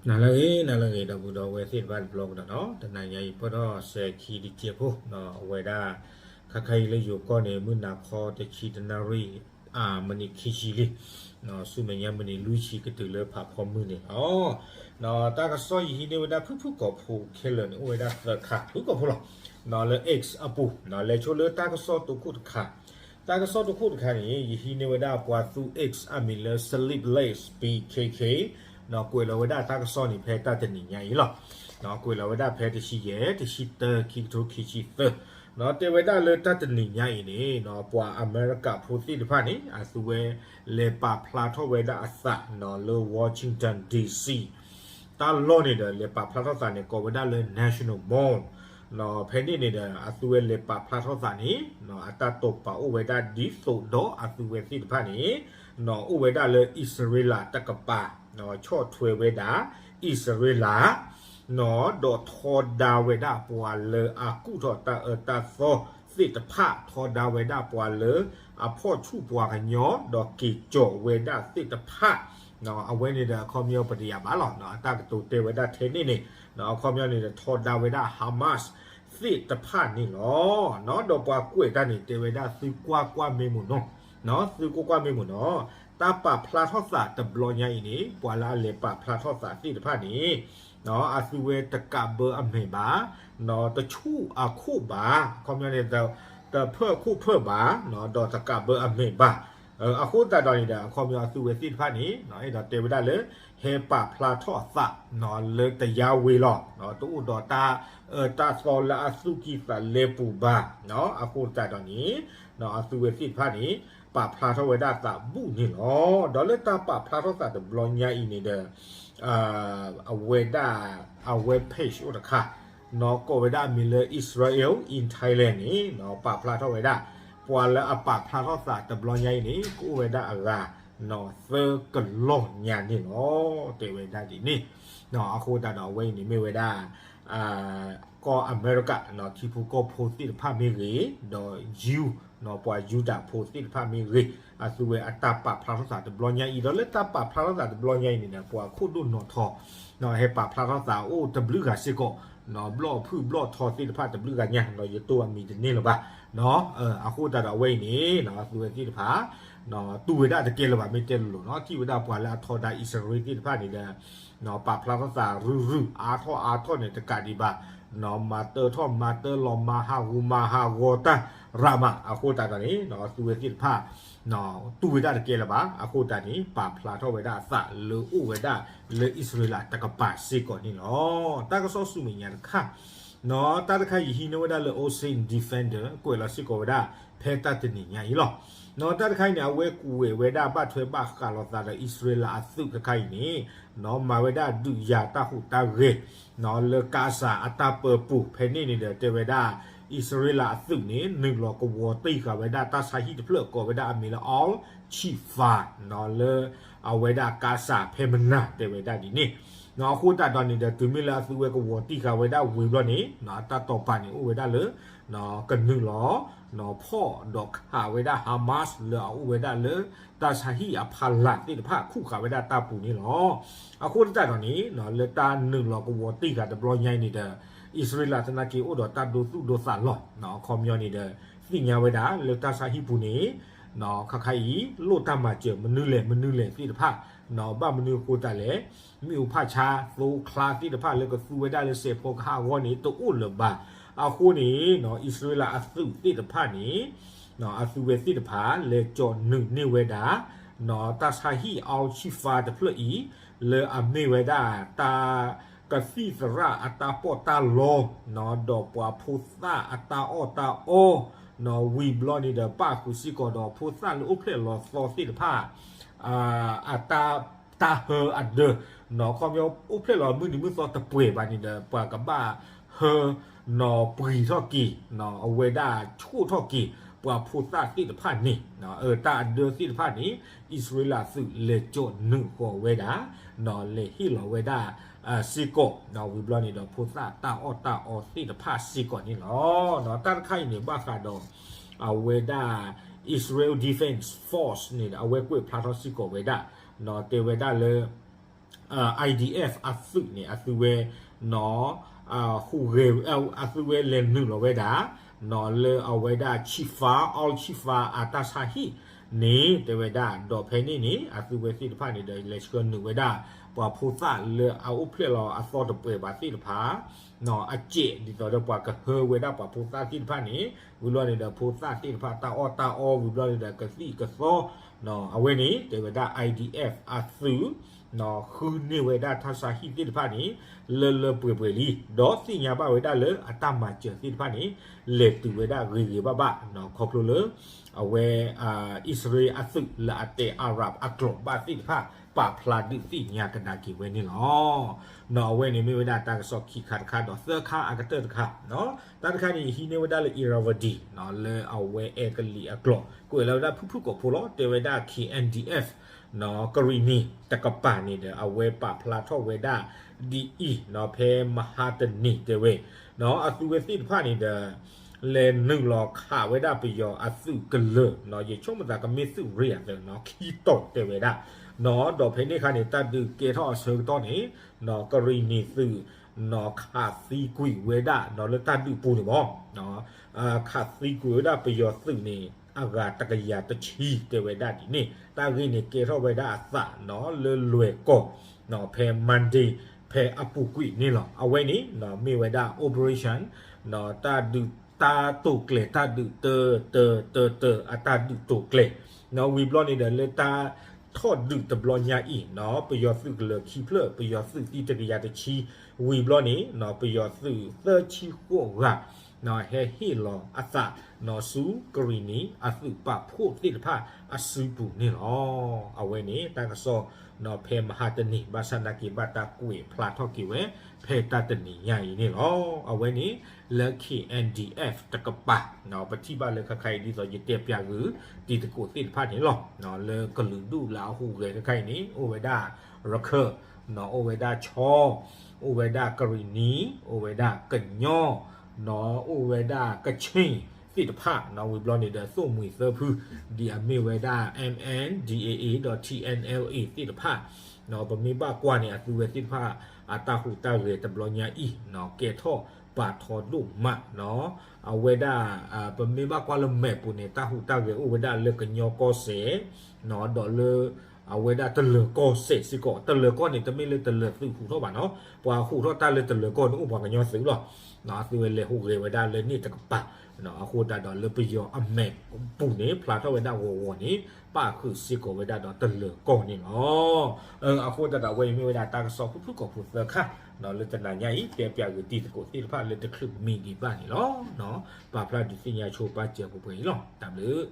နၤလၢအဂ့ၤ နၤလၢအဂ့ၤ ဒီပုၢ်ဒီဝဲၢ်သ့ၣ်တဖၣ်တဘျီကဒီးနီၤ, တနၤညါအံၤ ပၢၢ်ထီၣ်စဲၤခံတစဲးဖိနီၤ, အဝဲဒၣ် ခါခါအံၤလၢယိၤကီၢ်န့ၣ် မုၢ်နၤခီတဆံတနၣ်ရံၣ် မံးနံးခံဆံလံ, ဆူမဲာ်ညါမံးနံးလွံၢ်ဆံကတုၤလၢဖးဖီမုၢ်န့ၣ်လီၤ. တၢ်ကစီၣ်ယဟံးန့ၢ်ဝဲဒၣ်ဖုၣ်ဖုၣ်ကိာ်ဖိခဲလၢာ်န့ၣ် အိၣ်ဝဲဒၣ်သၢခါ ဖုၣ်ကိာ်ဖိလီၤ. လၢ X အပူၤ လဲၤဆိလၢတၢ်ကစီၣ်တိခိၣ်တခါ, တၢ်ကစီၣ်တိခိၣ်တခါန့ၣ် ယဟံးန့ၢ်ဝဲဒၣ်ပှၤသူ X အမံၤလၢ Sleepless B K K ကွဲးလီၤဝဲဒၣ်တၢ်ကစီၣ်န့ၣ် ဖဲတၢ်တနံၤညါအံၤလီၤ. ကွဲးလီၤဝဲဒၣ်ဖဲတဆံယဲၢ် တဆံတၢ ခံကထိခံဆံသၢ, တဲဝဲဒၣ်လၢတၢ်တနံၤညါအံၤန့ၣ် ပှၤအမဲရကၤဖိသ့ၣ်တဖၣ်န့ၣ် အသုဝဲလဲၤပာ်ဖျါထီၣ်ဝဲဒၣ်အသးလၢ Washington D C တၢ်လီၢ်န့ၣ်ဒီး လဲၤပာ်ဖျါထီၣ်သးန့ၣ် ကိးဝဲဒၣ်လၢ National Mall ဖဲန့ၣ်န့ၣ်ဒီး အသုဝဲလဲၤပာ်ဖျါထီၣ်သးန့ၣ် အတၢ်တိာ်ပာ်အိၣ်ဝဲဒၣ်ဒ်သိးဒီးအသုဝဲသ့ၣ်တဖၣ်န့ၣ် အိၣ်ဝဲဒၣ်လၢအံၣ်စရ့လးတကပၤ ဆီၣ်ထွဲဝဲဒၣ် အံၣ်စရ့လး ဒီးထီဒါဝဲဒၣ်ပှၤလၢအကူၣ်ထီၣ်တၢ်အၢတၢ်သီသ့ၣ်တဖၣ်, ထီဒါဝဲဒၣ်ပှၤလၢအဖီၣ်ဆူၣ်ပှၤကညီ ဒီးက့ၤကၠီၣ်ဝဲဒၣ်သ့ၣ်တဖၣ်, အဝဲန့ၣ်ဒီးအခီပညီပတယာ်ဘၣ်လီၤ. အတၢ်ကတိၤတဲဝဲဒၣ်ထဲန့ၣ်န့ၣ် အခီပညီန့ၣ်ဒီးထီဒါဝဲဒၣ် Hamas သ့ၣ်တဖၣ်န့ၣ်လီၤ. ဒီးပှၤကွဲးတၢ်န့ၣ် တဲဝဲဒၣ်သုကွၢ်ကွၢ်မ့ၢ်မ့ၢ်နီၤ, သုကွၢ်ကွၢ်မ့ၢ်မ့ၢ်နီၤ, တၢ်ပာ်ဖျါထီၣ်သးတဘျီညါအံၤန့ၣ် ပှၤလၢအလဲၤပာ်ဖျါထီၣ်သးသ့ၣ်တဖၣ်န့ၣ် အသုဝဲတကးဘၢအမဲာ်ဘၣ်, တဆူၣ်အခိၣ်ဘၣ်, အခီပညီန့ၣ် တဖၢၣ်ခိၣ်ဖၢၣ်ဘၣ်, ဒီးတကးဘၢအမဲာ်ဘၣ်. အဃိသတးဒီးန့ၣ်ဒီး အခီပညီအသုဝဲသ့ၣ်တဖၣ်န့ၣ် အဲၣ်ဒိးတဲဝဲဒၣ်လၢ ဟဲပာ်ဖျါထီၣ်အသး လၢတယါဝ့ၤလီၤ. တအိၣ်ဒီးတၢ် တၢ်သီလၢအသူၣ်ကံၢ်သးလဲပူၤဘၣ်. အဃိသတးဒီးန့ၣ် အသုဝဲသ့ၣ်တဖၣ်န့ၣ် ပာ်ဖျါထီၣ်ဝဲဒၣ်သးဘူၣ်န့ၣ်လီၤ. ဒီးလၢတၢ်ပာ်ဖျါထီၣ်သးတဘျီညါအံၤန့ၣ်ဒီး အဝဲဒၣ် အဝဲ page အိၣ်တခါ ကိးဝဲဒၣ်အမံၤလၢ Israel in Thailand န့ၣ် ပာ်ဖျါထီၣ်ဝဲဒၣ် ပှၤလၢအပာ်ဖျါထီၣ်သးတဘျီညါအံၤန့ၣ် ကအိၣ်ဝဲဒၣ်အဂၤ သၢကလီၢ်ညါန့ၣ်လီၤ. တဲဝဲဒၣ်ဒ်န့ၣ် အဃိသတးဒီးအဝဲအံၤန့ၣ်မ့ၢ်ဝဲဒၣ် ကီၢ်အမဲရကၤ ထံဖိကီၢ်ဖိသ့ၣ်တဖၣ်မ့ၢ်ဂ့ၤ, ဒီးယူ ပှၤယူဒၤဖိသ့ၣ်တဖၣ်မ့ၢ်ဂ့ၤ, အသုဝဲအတၢ်ပာ်ဖျါထီၣ်သးတဘျီညါအံၤ ဒီးလၢတၢ်ပာ်ဖျါထီၣ်သးတဘျီညါအံၤန့ၣ်ဒီး ပှၤခိၣ်ဒိၣ်နီၢ်ထီ ဟဲပာ်ဖျါထီၣ်သးအိၣ်တဘျုးဂၤစ့ၢ်ကီး, ဘျီၣ်ဖုၣ်ဘျီၣ်ထီသ့ၣ်တဖၣ်တဘျုးဂၤညါ ဒီးယတိၢ်အမံၤတန့ၢ်လၢၤဘၣ်. အဃိသတးဒီးအဝဲအံၤန့ၣ် အသုဝဲသ့ၣ်တဖၣ် တူၢ်ဝဲဒၣ်တကဲလၢၤဘၣ် မ့ၢ်တဲလိၤလိၤနီၤ, ထံၣ်ဝဲဒၣ်ပှၤလၢအထီဒါအံၣ်စရ့လးသ့ၣ်တဖၣ်န့ၣ်ဒီး ပာ်ဖျါထီၣ်သးရုၢ်ရုၢ် အါထီၣ်အါထီၣ်န့ၣ်တကးဒံးဘၣ်, မၤတၢထီၣ်မၤတၢလီၤ မၤဟးဂူာ်မၤဟးဂီၤတၢ်ရးမး, အဃိသတးဒီးန့ၣ် အသုဝဲသ့ၣ်တဖၣ် တူၢ်ဝဲဒၣ်တကဲလၢၤဘၣ်, အဃိသတးန့ၣ် ပာ်ဖျါထီၣ်ဝဲဒၣ်အသးလၢအိၣ်ဝဲဒၣ်လၢအံၣ်စရ့လးတကပၤစ့ၢ်ကီးန့ၣ်လီၤ. တၢ်ကစီၣ်ဆူမဲာ်ညါတခါ တၢ်တခါအံၤယဟံးန့ၢ်ဝဲဒၣ်လၢ Ocean Defender ကွဲးလီၤစ့ၢ်ကီးဝဲဒၣ် ဖဲတၢ်တနံၤညါအံၤလီၤ. တၢ်တခါအံၤန့ၣ် အဝဲကွဲးဝဲဒၣ်ဘၣ်ထွဲဘၣ်ဃးလိာ်သးဒီးအံၣ်စရ့လးအသုးတခါအံၤန့ၣ် မၤဝဲဒၣ်ဒုးယၤတၢ်ဟူးတၢ်ဂဲၤ လၢကါစၤအတၢ်ပၢပူၤ ဖဲန့ၣ်န့ၣ်ဒီး တဲဝဲဒၣ် အံၣ်စရ့လးအသုးန့ၣ် နုာ်လီၤကဝီၤတံၢ်ဃာ်ဝဲဒၣ်တၢ်ဆါဟံၣ်တဖျၢၣ်ကိးဝဲဒၣ်အမံၤလၢ Al Shifa လၢအဝဲဒၣ်ကါစၤဖဲမနၤ တဲဝဲဒၣ်ဒ်န့ၣ် အဃိသတးဒီးန့ၣ်ဒီး တုၤမ့ၢ်လၢအသုဝဲကဝီၤတံၢ်ဃာ်ဝဲဒၣ်ဝံၤဘျီန့ၣ် အတၢ်တိာ်ပာ်န့ၣ်အိၣ်ဝဲဒၣ်လၢ ကနုာ်လီၤ ဖီၣ်ဒီးခးဝဲဒၣ် Hamas လၢအအိၣ်ဝဲဒၣ်လၢ တၢ်ဆါဟံၣ်အဖီလာ်သ့ၣ်တဖၣ် ခူၣ်ဃာ်ဝဲဒၣ်တၢ်ပူၤန့ၣ်လီၤ. အဃိသတးဒီးန့ၣ် လၢတၢ်နုာ်လီၤကဝီၤတံၢ်ဃာ်တဘျီညါအံၤန့ၣ်ဒီး အံၣ်စရ့လးသနာ်က့အိၣ်ဒီးတၢ်ဒိသူၣ်ဒိသးလီၤ. အခီပညီန့ၣ်ဒီး သ့ၣ်ညါဝဲဒၣ်လၢတၢ်ဆါဟံၣ်ပူၤန့ၣ် ခါခါအံၤ လိၣ်တၢ်မၤစၢၤ မနုၤလဲၣ်မနုၤလဲၣ်သ့ၣ်တဖၣ် ဘၣ်မနုၤအဃိသတးလဲၣ် မ့ၣ်အူဖးဆါ သိချါသ့ၣ်တဖၣ်လၢကသူဝဲဒၣ်လၢစဲးဖီကဟၣ်အဂီၢ်န့ၣ် တအိၣ်လၢၤဘၣ်. အဃိန့ၣ် အံၣ်စရ့လးအသုးသ့ၣ်တဖၣ်န့ၣ် အသုဝဲသ့ၣ်တဖၣ် လဲၤကၠီနုာ်န့ၢ်ဝဲဒၣ် တၢ်ဆါဟံၣ် Al Shifa တဖျၢၣ်အံၤ လၢအမ့ၢ်ဝဲဒၣ်တၢ်ကသံၣ်သရၣ်အတၢ်ပီးတၢ်လီ ဒီးပှၤဖိသၣ်အတၢ်အီၣ်တၢ်အီ ဝံၤဘျီန့ၣ်ဒီး ပၣ်ဃုာ်စ့ၢ်ကီးဒီးဖိသၣ်လၢအိၣ်ဖျဲၣ်လီၤသီသ့ၣ်တဖၣ် အတၢ် တၢ်ဟၢအဒၢ ခီပညီအိၣ်ဖျဲၣ်လီၤမုၢ်နံၤမုၢ်သီတပှဲၤဘၣ်န့ၣ်ဒီး ပှၤကဘၣ်ဟၢ နီၢ်ပှံၤထီၣ်က့ၤ အဝဲဒၣ်ဆိၣ်ထီၣ်က့ၤ ပှၤဖိသၣ်သ့ၣ်တဖၣ်န့ၣ် တၢ်အဒၢသ့ၣ်တဖၣ်န့ၣ် အံၣ်စရ့လးသုးလဲၤကၠီနုာ်ဃီၤဝဲဒၣ် လဲၤဟ့ၣ်လီၤဝဲဒၣ် စ့ၢ်ကီး ဝံၤဘျီန့ၣ်ဒီး ဖိသၣ်တၢ်အီၣ်တၢ်အီသ့ၣ်တဖၣ်စ့ၢ်ကီးန့ၣ်လီၤ. တၢ်တခါအံၤန့ၣ် ဘၣ်ဃးဒီး အဝဲဒၣ် Israel Defense Force န့ၣ် အဝဲကွဲးဖျါထီၣ်စ့ၢ်ကီးဝဲဒၣ် တဲဝဲဒၣ်လၢ IDF အသုးန့ၣ် အသုးဝဲ ဟူးဂဲၤ အသုးဝဲလဲၤနုာ်လီၤဝဲဒၣ် လၢအဝဲဒၣ် Shifa, Al Shifa အတၢ်ဆါဟံၣ်န့ၣ် တဲဝဲဒၣ် ဒီးဖဲန့ၣ်န့ၣ် အသုးဝဲသ့ၣ်တဖၣ်န့ၣ်ဒီး လဲၤဆှၢနုာ်ဝဲဒၣ် ပှၤဖိသၣ်လၢအအိၣ်ဖျဲၣ်လီၤအသီတပှဲၤဘၣ်သ့ၣ်တဖၣ် အစဲးဒ်သိးဒီးပှၤကဟၢဝဲဒၣ်ပှၤဖိသၣ်သ့ၣ်တဖၣ်န့ၣ် ဝံၤဘျီန့ၣ်ဒီး ဖိသၣ်သ့ၣ်တဖၣ်တၢ်အီၣ်တၢ်အီ ဝံၤဘျီန့ၣ်ဒီးကသံၣ်ကသီ အဝဲန့ၣ် တဲဝဲဒၣ် IDF အသုး ဃုန့ၢ်ဝဲဒၣ်တၢ်ဆါဟံၣ်သ့ၣ်တဖၣ်န့ၣ် လၢလၢပှဲၤပှဲၤလံ ဒီးသ့ၣ်ညါဘၣ်ဝဲဒၣ်လၢအတၢ်မၤစၢၤသ့ၣ်တဖၣ်န့ၣ် လဲၤတုၤဝဲဒၣ်ဂ့ၤဂ့ၤဘၣ်ဘၣ် ခီဖျိလၢ အဝဲ အံၣ်စရ့လးအသုးလၢအတဲ Arab အကျိာ်ဘၣ်သ့ၣ်တဖၣ် ပာ်ဖျါဒုးသ့ၣ်ညါကဒါက့ၤဝဲန့ၣ်လီၤ. အဝဲန့ၣ်မ့ၢ်ဝဲဒၣ်တၢ်ကစီၣ်ခံခါတခါ ဒီးသၢခါအကတၢၢ်တခါ တၢ်တခါန့ၣ် ဟံးန့ၢ်ဝဲဒၣ်လၢ Irrawaddy လၢအဝဲအဲကလံးအကျိာ် ကွဲးလီၤဝဲဒၣ်ဖုၣ်ဖုၣ်ကိာ်ဖိလီၤ တဲဝဲဒၣ် KNDF ကရံၣ်နံၤတကပၤန့ၣ်ဒီး အဝဲပာ်ဖျါထီၣ်ဝဲဒၣ်ဒ်အံၤ ဖဲမဟါတနံၤတဲဝဲ အသုးဝဲသ့ၣ်တဖၣ်န့ၣ်ဒီး လဲၤနုာ်လီၤခးဝဲဒၣ်ပယီၤအသုးကလၢၤ ယဆိကမိၣ်သးကမ့ၢ်သုးရ့ၣ်အသး ခံတီၤတဲဝဲဒၣ် ဒီးဖဲန့ၣ်အခါန့ၣ် တၢ်ဒုးကဲထီၣ်အဆၢကတီၢ်န့ၣ် ကရံၣ်နံၤသုး ခးသံကွံာ်ဝဲဒၣ် လၢတၢ်ဒုးပူၤန့ၣ်မး ခးသံကွံာ်ဝဲဒၣ်ပယီၤသုးန့ၣ် အဂၤတကယၤတဆံတဲဝဲဒၣ်ဒ်န့ၣ် တၢ်ဂ့ၢ်န့ၣ်ကဲထီၣ်ဝဲဒၣ်အသး လၢလွဲၢ်ကီၢ် ဖဲ Monday ဖဲအပူၤကွံာ်န့ၣ်လီၤ. အဝဲန့ၣ် မ့ၢ်ဝဲဒၣ် operation တၢ်ဒုးတၢ်တိာ်ကျဲၤ တၢ်ဒုးတၢ တၢ တၢ တၢ အတၢ်ဒုးတိာ်ကျဲၤ ဝံၤဘျီန့ၣ်ဒီးလၢတၢ်ထီၣ်ဒုးတဘျီညါအံၤ ပယီၤသုးကလၢၤခံဖျၢၣ် ပယီၤသုးသံတကယၤတဆံ ဝံၤဘျီန့ၣ် ပယီၤသုးသၢဆံဃိးဂၤ ဟဲဟ့ၣ်လီၤအသး ဆူကရံၣ်နံၤအသုးပာ်ဖှိၣ်သ့ၣ်တဖၣ်အစုပူၤန့ၣ်လီၤ. အဝဲန့ၣ်တၢ်ကစီၣ် ဖဲမဟါတနံၤ ဘၣ်ဆၣ်နာ်က့ၤဘၣ်တၢ်ကွဲးဖျါထီၣ်က့ၤဝဲ ဖဲတၢ်တနံၤညါအံၤန့ၣ်လီၤ. အဝဲန့ၣ် လၢ KNDF တကပၤ ပထံၣ်ဘၣ်လၢခဲခါအံၤဒ်သိးယတဲပၠးဂုာ် တံၤသကိးသ့ၣ်တဖၣ်န့ၣ်လီၤ. လၢကလုာ်ဒူၣ်လၢအဟူးဂဲၤခဲခါအံၤန့ၣ် အိၣ်ဝဲဒၣ်ရခၢၣ် အိၣ်ဝဲဒၣ်ခၠီ အိၣ်ဝဲဒၣ်ကရံၣ်နံၤ အိၣ်ဝဲဒၣ်ကညီ အိၣ်ဝဲဒၣ်ကခ့ၣ်သ့ၣ်တဖၣ် ဝံၤဘျီန့ၣ်ဒီး သိၣ်မှံၤသၢဖု ဒ်အမ့ၢ်ဝဲဒၣ် MNDAA ဒီး TNLA သ့ၣ်တဖၣ် ပမ့ၢ်ဘၣ်ကွၢ်န့ၣ် အသုးဝဲသ့ၣ်တဖၣ် အတၢ်ဟူးတၢ်ဂဲၤတဘျီညါအံၤ ကဲထီၣ်ပာ်ထီဒိၣ်မး အဝဲဒၣ် ပမ့ၢ်ဘၣ်ကွၢ်လၢ map ပူၤန့ၣ် တၢ်ဟူးတၢ်ဂဲၤအိၣ်ဝဲဒၣ်လၢကညီကီၢ်စဲၣ် ဒီးလၢ အဝဲဒၣ်တလၢၤကီၢ်စဲၣ်စ့ၢ်ကီး တလၢၤကီၢ်န့ၣ် တမ့ၢ်လၢတလၢၤသုးဟူးထီၣ်ဘၣ်နီၤ ပှၤဟူးထီၣ်တၢ်လၢတလၢၤကီၢ်န့ၣ် အိၣ်ပှၤကညီသုးလီၤ. အသုးဝဲလဲၤဟူးဂဲၤဝဲဒၣ်လၢန့ၣ်တကပၤ အဃိသတးဒီးလၢပယီၤအ map ပူၤန့ၣ် ဖျါထီၣ်ဝဲဒၣ်ဂီၤဂီၤန့ၣ် ပၣ်ဃုာ်စ့ၢ်ကီးဝဲဒၣ်ဒီးတလၢၤကီၢ်န့ၣ်လီၤ. အဃိသတးဒီးအဝဲအံၤမ့ၢ်ဝဲဒၣ်တၢ်ကစီၣ်ဖုၣ်ဖုၣ်ကိာ်ဖိသၢခါ လၢတနၤညါအံၤ တဲပၠးဂ့ၤတံၤသကိးသ့ၣ်တဖၣ်လၢတချုးမံၤဒံးဘၣ်န့ၣ်လီၤ. ပာ်ဖျါဒုးသ့ၣ်ညါဆိပာ်စၢၤပှဲၤပှဲၤအံၤလီၤ. တၢ်ဘျုး